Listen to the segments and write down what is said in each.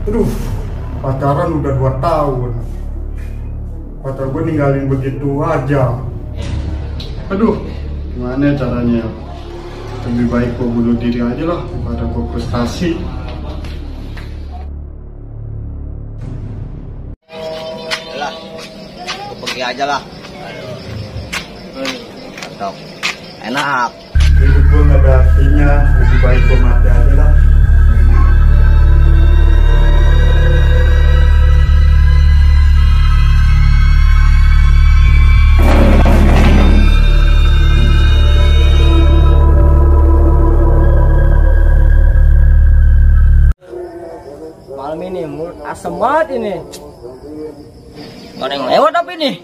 Aduh, pacaran udah 2 tahun. Pacar gue ninggalin begitu aja. Aduh, gimana caranya? Lebih baik gue bunuh diri aja lah daripada gue frustasi. Yalah, gue pergi aja lah. Atau enak. Hidup gue gak ada artinya, lebih baik gue mati aja lah. Malam ini mulut asem banget ini. Gak ada yang lewat tapi nih.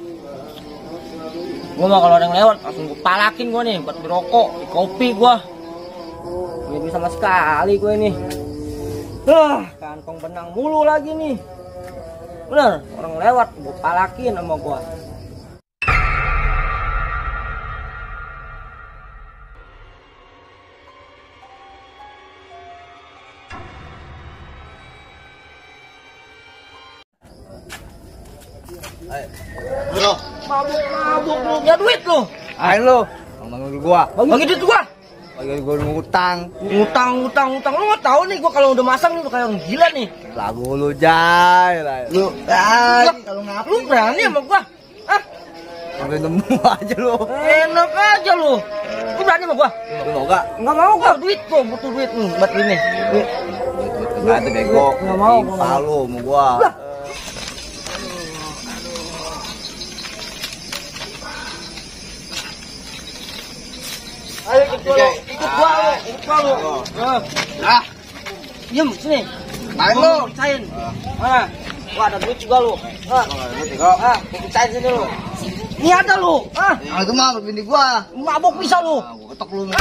Gue mah kalau ada yang lewat langsung gue palakin gue nih buat dirokok, di kopi gue. Ini sama sekali gue ini. Kantong benang mulu lagi nih. Bener, orang lewat gue palakin sama gue. Bro, Mabuk lu, punya duit lu. ayo lo, bagi gua. Bagi duit gua. Bagi gua ngutang. Utang. Lu nggak tahu nih gua kalau udah masang nih udah kayak orang gila nih. Lagu lu Jai. Lu Kalau ngapa lu berani sama gua? Hah? sampai nemu aja lu. Enak aja lu. Lu berani sama gua? Lu mau gak? Enggak mau gua, duit gua butuh duit nih buat ini. Enggak ada bego. Nggak mau, gua nggak mau. Palu mau gua. Lah. Ayo ikut gua lu. Ah, Diem sini. Ayo Gua lu. mau pisahin. Gua ada duit juga lu. Gua pisahin sini lu. Ini ada lu. itu mah bini gua. Mabok bisa lu. Gua ketok lu.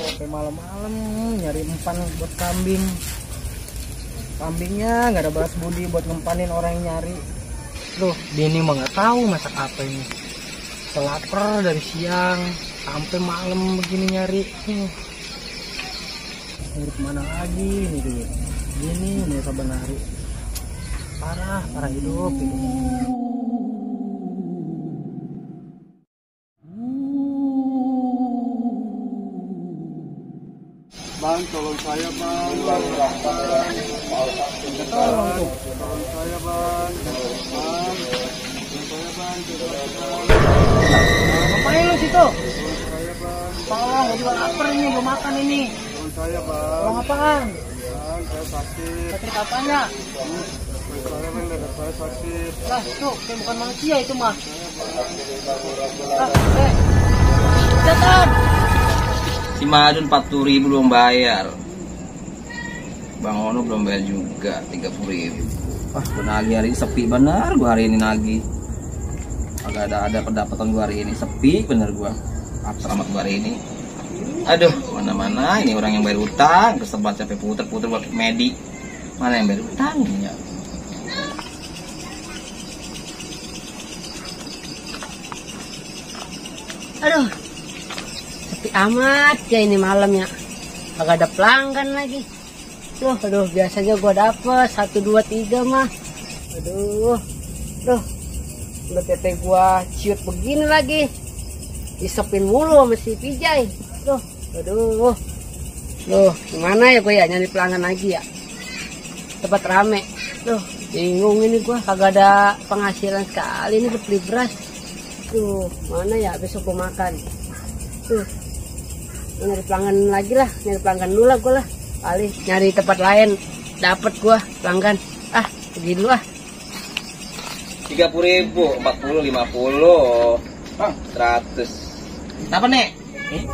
Sampai malam-malam nyari empan buat kambing. Kambingnya nggak ada balas budi buat ngempanin orang yang nyari. Loh, Denny mah nggak tahu masak apa ini. Lapar dari siang sampai malam begini nyari. Nyari kemana lagi nih duit? Gini nih saban hari. Parah hidup ini. Bang, tolong saya bang. Tolong tuh. Tolong saya bang. Ngapain lu situ? Saya bang. Tolong, gua juga lapar ini, gua makan ini. Tolong saya bang. Tolong apaan? Bang, saya sakit. Sakit apanya? Saya bang, dada saya sakit. Lah, tuh, kayak bukan manusia itu mah. Setan. Si Madun 40.000 belum bayar. Bang Ono belum bayar juga 30.000. Gue nagih hari ini sepi bener. Gue hari ini nagih. Agak ada pendapatan gue hari ini sepi bener gue. Selamat gue hari ini. Aduh, mana-mana ini orang yang bayar utang. Kesebat sampai puter-puter buat medi. Mana yang bayar utang ya? Aduh, sepi amat ya ini malamnya. Kagak ada pelanggan lagi. Aduh, biasanya gua dapet 1, 2, 3 mah. Aduh, udah tete gua ciut begini lagi. Disepin mulu sama si Pijay. Aduh, gimana ya gua ya nyari pelanggan lagi ya? Tempat rame. Bingung ini gua, kagak ada penghasilan sekali ini buat beli beras. Mana ya besok gua makan. Nyari pelanggan lagi lah, nyari pelanggan dulu lah gua lah. Kali nyari tempat lain dapat gua pelanggan. Pergi dulu 30.000, 40, 50, 100. Apa nek?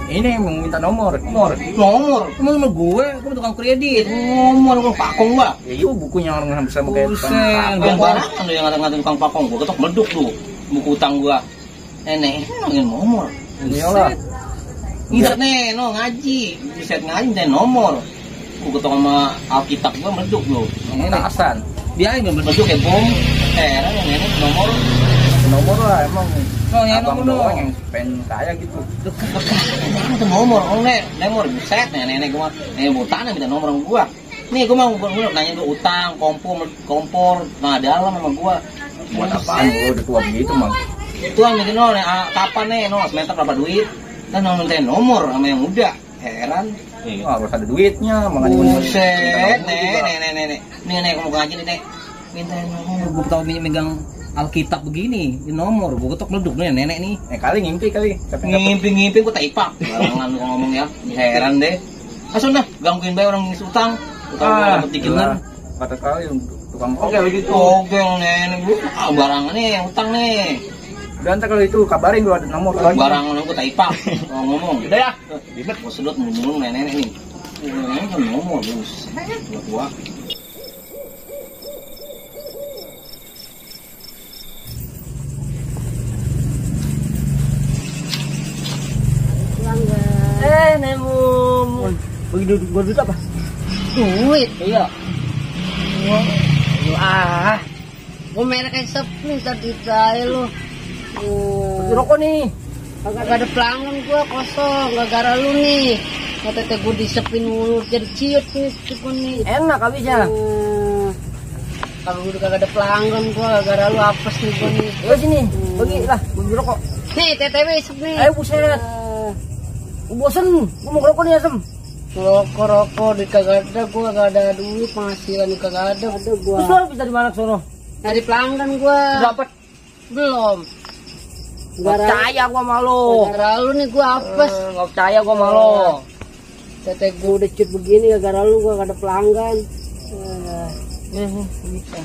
Ini yang minta nomor. Nomor? Cuma nomor gue tukang kredit. Nomor gua pakong gua. Ya iya bukunya orang sama kayak tukang Buset, barangan yang ngatain tukang pakong. Gue ketok meleduk tuh buku utang gua. Nenek, ngomongin nomor. Iyalah. Buset nih, ngaji. Buset ngaji dan nomor. Gue ketok sama Alkitab gua meleduk lu. Ini tasan. Dia yang meleduk ya bom. Yang nenek nomor. Nomor lah emang. Yang Abang nomor doang yang pengen kaya gitu. Dekat. minta nomor, nomor buset nenek gua, mau tanah minta nomor sama gua. Nih gua mau nanya gua utang, kompor, nah dalam sama gua. Buat apaan? Gua udah tua begitu, Mang. Tua minta nomor, kapan nih? Semester berapa duit? Kan mau minta nomor sama yang muda. Heran. Harus ada duitnya, makanya buset, nenek mau ngaji nih, minta nomor. Gua tahu megang Alkitab begini, di nomor, gue ketok meleduk nih nenek nih. Kali ngimpi kali. Ngimpi gue taipak. Barangan lu ngomong ya, heran deh. Asun dah, gangguin bayar orang ngisi utang. Utang gue dapet dikinan. Kata kali tukang oke begitu. Oke nenek gue, barangan nih, utang nih. Udah ntar kalau itu kabarin gue ada nomor. Barangan gue taipak. Ngomong. Udah ya. Ribet gue sedot mulung nenek nih. Nenek kan nomor bus. Gua. Nemu Bagi duit apa? duit. Iya. Wah, gue merek kayak sepi tadi saya lo. Bagi rokok nih. Kagak ada pelanggan gue kosong, gara-gara lu nih. Kata gue disepin mulu jadi ciut nih, nih. Enak habisnya. Kalau udah kagak ada pelanggan gue, gara-gara lu apes nih gue nih. Ayo sini, bagi lah, bagi rokok. Nih, TTW isep nih. Ayo buset. Bosen, gue mau ngerokok nih Asem. Rokok di kagak ada, gue kagak ada duit, penghasilan di kagak ada gue. Terus lo bisa di mana sono? Dari pelanggan gue. Dapat Belum. Gak percaya gue sama lo. Gara-gara lu nih gue apes. Gak percaya gue sama lo. Tete gue udah cut begini gara-gara lu gue kagak ada pelanggan.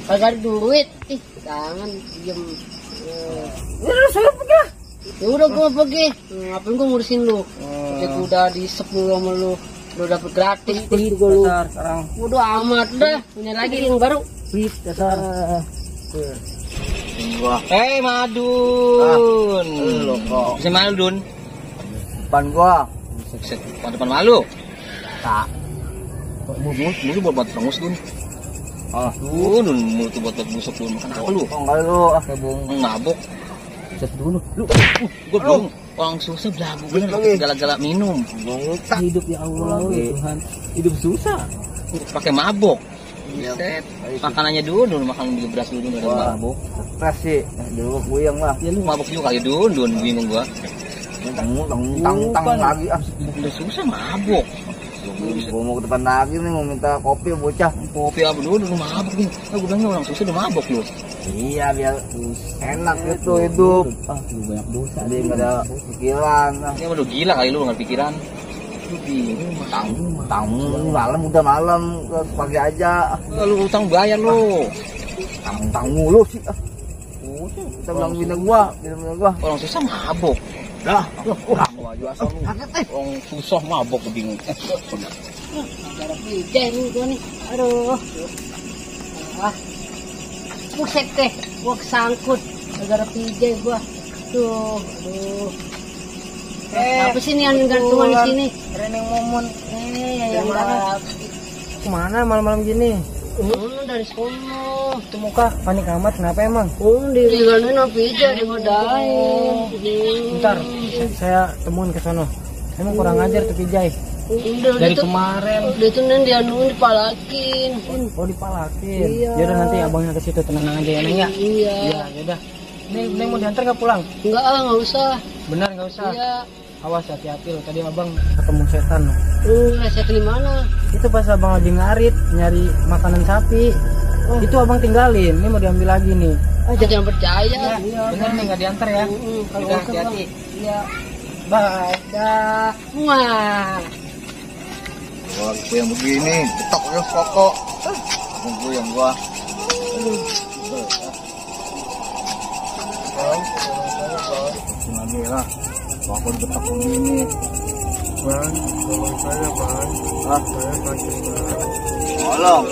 Kagak ada duit. Ih, jangan diem. Ya udah saya pergi lah. Ya udah gue pergi. Ngapain gue ngurusin lu? Gue udah disep dulu sama lu. Lu dapet gratis duit gue lu. Sekarang Udah amat dah. Punya lagi yang baru. Wih, dasar. Hei Madun. Lo kok Bisa malu Dun? depan gua. Depan malu. Tak. Mulut buat pengus Dun. Ah, Dun, mulut buat busuk Dun. Makan apa lu? kok enggak lu kebong. Mabok. Cet dulu. Lu Gue belum. Orang susah belagu bener. Galak-galak minum. hidup ya Allah, Tuhan. Hidup susah. Pakai mabok. Set. Makanannya dulu makan beli beras dulu nggak ada mabok. Stres sih. Dulu puyeng lah. Ya lu mabok juga kali Dun bingung gua. Tang lagi ah. Udah susah mabok. Gua mau ke depan lagi nih mau minta kopi bocah. Kopi apa dulu mabok gini. Nah, gue bilangnya orang susah udah mabok lu. Iya biar enak gitu hidup. Ah, lu banyak dosa. Jadi enggak ada pikiran. Ya lu gila kali lu nggak pikiran. Lu bingung Tanggung malam udah malam pagi aja. Lu utang bayar lu. Tang mulu sih. Kita bilang bina gua. Orang susah mabok. Dah. Wah, asal lu. Orang susah mabok bingung. Cara pijen gue nih. Aduh. Ah. Buset deh. Gue kesangkut. Gara-gara pijen gue. Tuh. Aduh. Apa sih nih yang gantungan di sini? Reneng momon. Yang mana? Kemana malam-malam gini? Dari sono. Itu muka panik amat kenapa emang? Digandungin sama pijen, dimadain. Bentar, saya temuin ke sono. Emang kurang ajar tuh Pijay. Dari kemarin. Dia tuh nen dianuin dipalakin. Oh dipalakin. Iya. Yaudah nanti abangnya ke situ tenang aja ya Neng ya. Iya. Iya yaudah. Neng mau diantar nggak pulang? Enggak usah. Benar nggak usah. Iya. Awas hati-hati loh. Tadi abang ketemu setan loh. Saya di mana? Itu pas abang lagi ngarit nyari makanan sapi. Itu abang tinggalin. Ini mau diambil lagi nih. Jangan percaya. Iya. Bener nih nggak diantar ya. Kalau Udah, usah, hati-hati. Iya. Bye. Dah. Wah. Wah, gue yang begini, cetok ya pokok. Tunggu yang gua. Lagi lah, aku cetok begini. Bang, tolong saya bang. Ah, saya sakit bang. Tolong.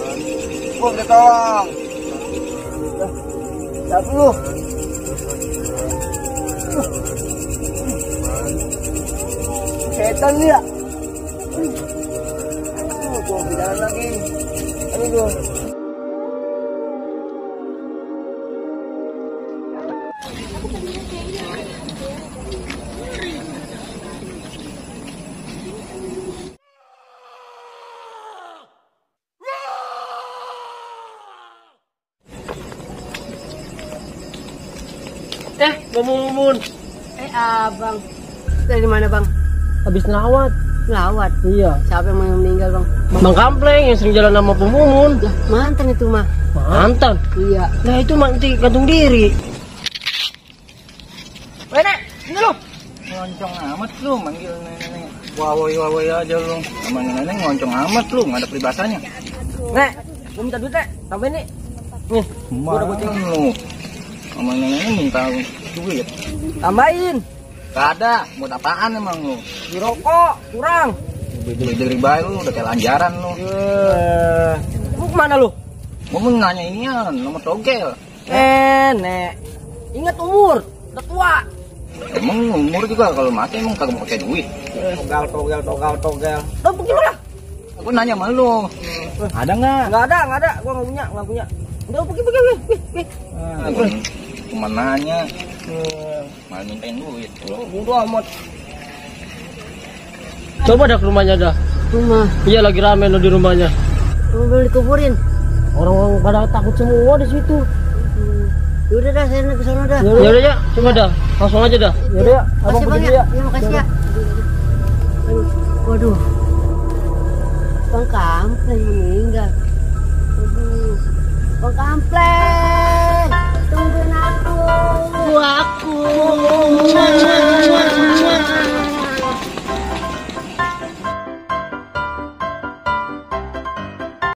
Gua minta tolong. Siapa lu? Setan dia. Gua bilang lagi. Aduh. Bang Mumun. Abang. Dari mana bang? Habis ngelawat. Ngelawat. Iya. Siapa yang meninggal bang? Bang Kampleng yang sering jalan sama Bang Mumun. Lah, mantan itu mah. Mantan? Iya. Nah itu nanti gantung diri. Weh Nek, ini lu. Ngoncong amat lu, manggil nenek. Wawoi aja lu. Sama nenek ngoncong amat lu, nggak ada peribahasanya. Nek, gua minta duit Nek, tambahin nih. Nih, gua udah goceng. lu. Sama nenek minta duit. Tambahin. Gak ada, buat apaan emang lu? Di rokok, kurang. Beli bayi lu, udah kayak lanjaran lu. Lu kemana lu? Gua mau nanya inian, nomor togel. Nek, ingat umur, udah tua. Emang umur juga kalau mati emang kagak mau pakai duit. Togel. Lu begini lah. Aku nanya sama lu. Ada nggak? Nggak ada. Gua nggak punya. Udah pergi. Cuma nanya. Malah mintain duit. Udah amat. Coba dah ke rumahnya dah. Rumah. Iya lagi rame lo di rumahnya. Belum dikuburin. Orang-orang pada takut semua di situ. Yaudah dah, saya ke sana dah. Ya udah ya, coba dah. Langsung aja dah. Ya udah ya, abang Makasih bang pergi ya. dulu ya. Ya makasih ya. Waduh. Bang Kampleng meninggal. Waduh. Bang Kampleng, tungguin aku.